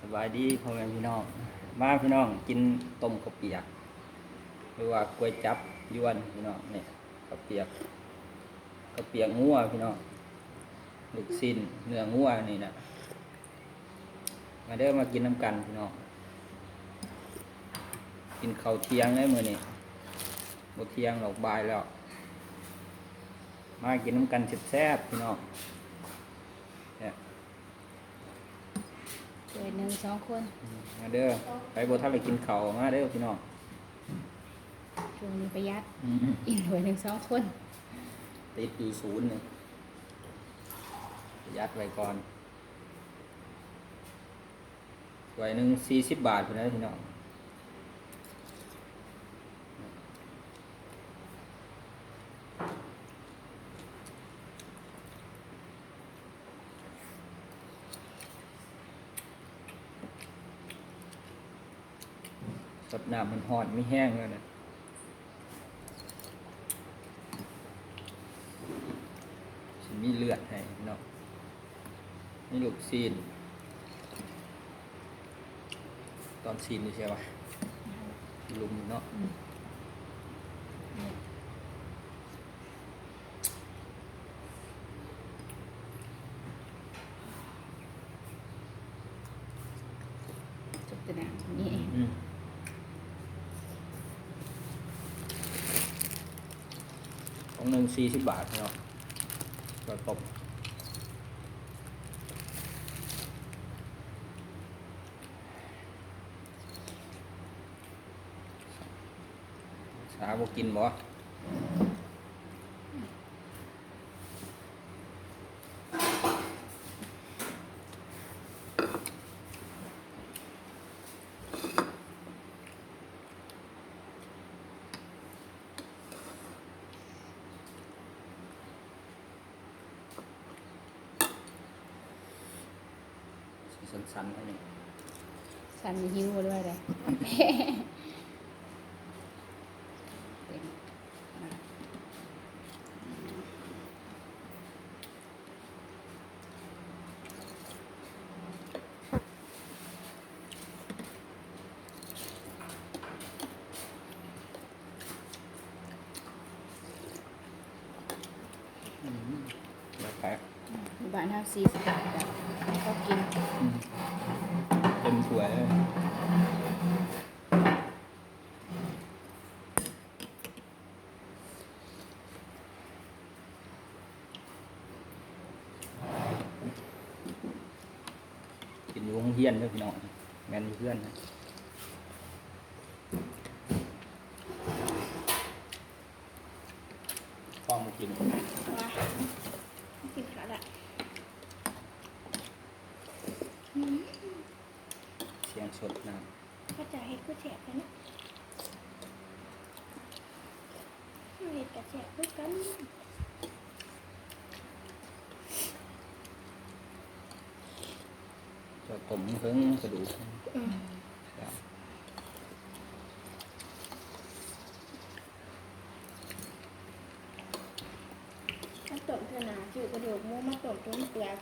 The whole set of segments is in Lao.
ສະບາຍດີພໍ່ແມ່ພີ່ນ້ອງ ມາພີ່ນ້ອງ ກິນຕົ້ມເຂົ້າປຽກ ຫຼືວ່າກວຍຈັບຢວນພີ່ນ້ອງ. ນີ້ເຂົ້າປຽກ ເຂົ້າປຽກງົວພີ່ນ້ອງ ລູກຊີ້ນເນື້ອງົວນີ້ນະ. ມາເດີ ມາກິນນຳກັນພີ່ນ້ອງ ກິນເຂົ້າທ່ຽງເດີມື້ນີ້ ບໍ່ທ່ຽງດອກ ບ່າຍແລ້ວ. ມາກິນນຳກັນແຊບໆ ພີ່ນ້ອງ. ຖ້ວຍໜຶ່ງສອງຄົນ ມາເດີ ໃຜບໍ່ທັນໄດ້ກິນເຂົ້າ ມາເດີພີ່ນ້ອງ. ຊ່ວງນີ້ປະຢັດ ອືມ ກິນຖ້ວຍໜຶ່ງສອງຄົນ ຕິດຢູ່ສູນນີ້ ປະຢັດໄວ້ກ່ອນ. ຖ້ວຍໜຶ່ງສີ່ສິບບາດພຸ້ນນະພີ່ນ້ອງ. ສົດນ້ຳຮ້ອນໆ ມີແຮງເລີຍນະ. ຊິມີເລືອດໃຫ້ເນາະ ມີລູກຊີ້ນ ຕອນຊີ້ນຢູ່ໃສວະ ລຸ່ມເນາະ. ອືມ ຈົບແຕ່ໜ້ານີ້ເອງ. ອືມ ຖົງໜຶ່ງສີ່ສິບບາດເນາະ ກວຍຕົ້ມ. ສາບໍ່ກິນບໍ່? ຊິສັ່ນໆ ໜ້ອຍໜຶ່ງ ສັ່ນຫິວບໍ່ໄດ້ເດ້. ອືມ ແລ້ວໄປ ຢູ່ບ້ານເຮົາສີ່ສິບບາດ ພໍກິນ ອືມ ເຕັມຖ້ວຍເລີຍ. ກິນຢູ່ໂຮງຮຽນເດີພີ່ນ້ອງ ແມ່ນຢູ່ເຮືອນນະ. ພ້ອມມາກິນ ກິນຂາດລະ. ອືມ ສຽງສົດນ້ຳ ເຂົາເຈົ້າເຮັດຄືແຊບແທ້ເນາະ. ເຮົາເຮັດກະແຊບຄືກັນ. ເຈົ້າຕົ້ມເຖິງກະດູກ. ອືມ ເອົາຕົ້ມເທື່ອໜ້າ ຊື້ກະດູກໝູມາຕົ້ມຈົນເປື່ອຍ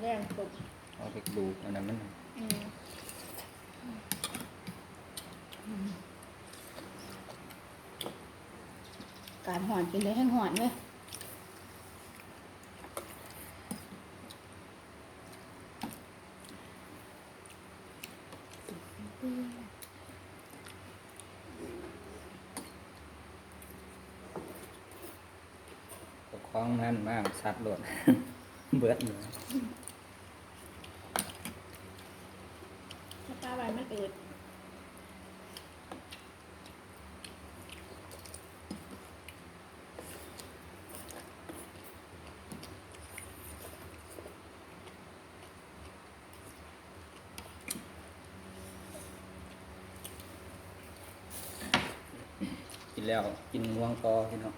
ແລ້ວຕົ້ມ ເອົາແຕ່ກະດູກອັນນັ້ນມັນ. ອືມ ອາກາດຮ້ອນ ກິນໄດ້ແຮງຮ້ອນເດ້. ເຈົ້າຂອງຫັ້ນມາຊັດໂລດ ເບິດເລີຍ. ເອົາປາໄວ້ມັນອືດ. ກິນແລ້ວກິນງວງຕໍ່ພີ່ນ້ອງ.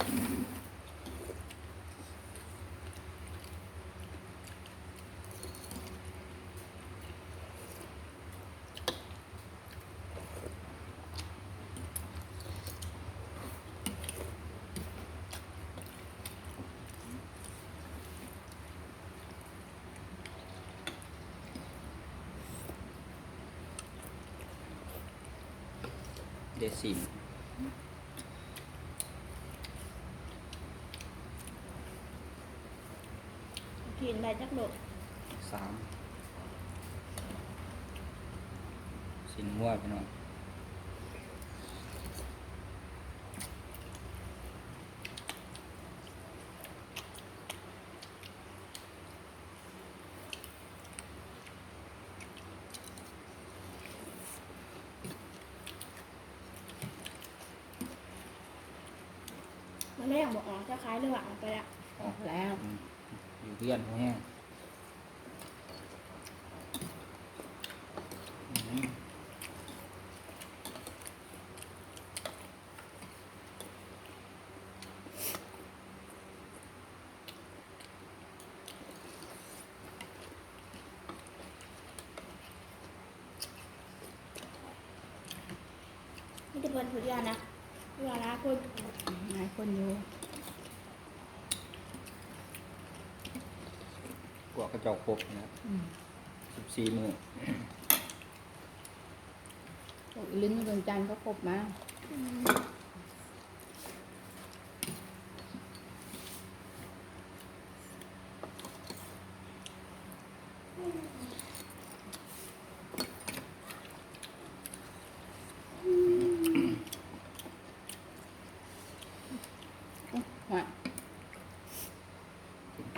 ອືມ ເດຊິນ ກິນໄດ້ຈັກໂລ? ສາມ ຊີ້ນງົວ ພີ່ນ້ອງ. ມາແລ້ວບໍ່ອອກ ຈະຂາຍຫຼືວ່າເອົາໄປແລ້ວ? ອອກແລ້ວ ອືມ ຢູ່ເຮືອນພໍແຮງ. ອືມ. ມີແຕ່ເພິ່ນຜູ້ດຽວນະ ຫຼືວ່າຫຼາຍຄົນ? ຫຼາຍຄົນຢູ່ ພວກເຂົາເຈົ້າຄົບນະ ອືມ ສິບສີ່ມື້. ພວກອີລິນເພິ່ນຈັນເຂົາຄົບມາ ອືມ.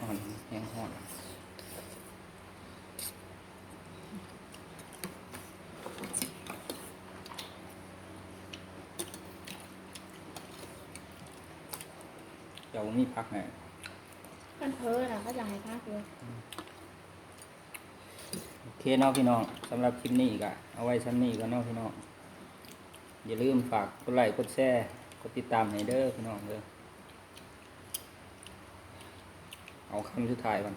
ຮ້ອນ ແຮງຮ້ອນ ເຈົ້າບໍ່ມີຜັກໃຫ້? ຄັນເຜີນະ ເຂົາຈະໃຫ້ຜັກຢູ່. ໂອເຄເນາະພີ່ນ້ອງ ສຳລັບຄລິບນີ້ກະເອົາໄວ້ຊ່ຳນີ້ກ່ອນເນາະພີ່ນ້ອງ. ຢ່າລືມຝາກກົດໄລ້ ກົດແຊ ກົດຕິດຕາມໃຫ້ເດີພີ່ນ້ອງເດີ. ເອົາຄຳສຸດທ້າຍກ່ອນ.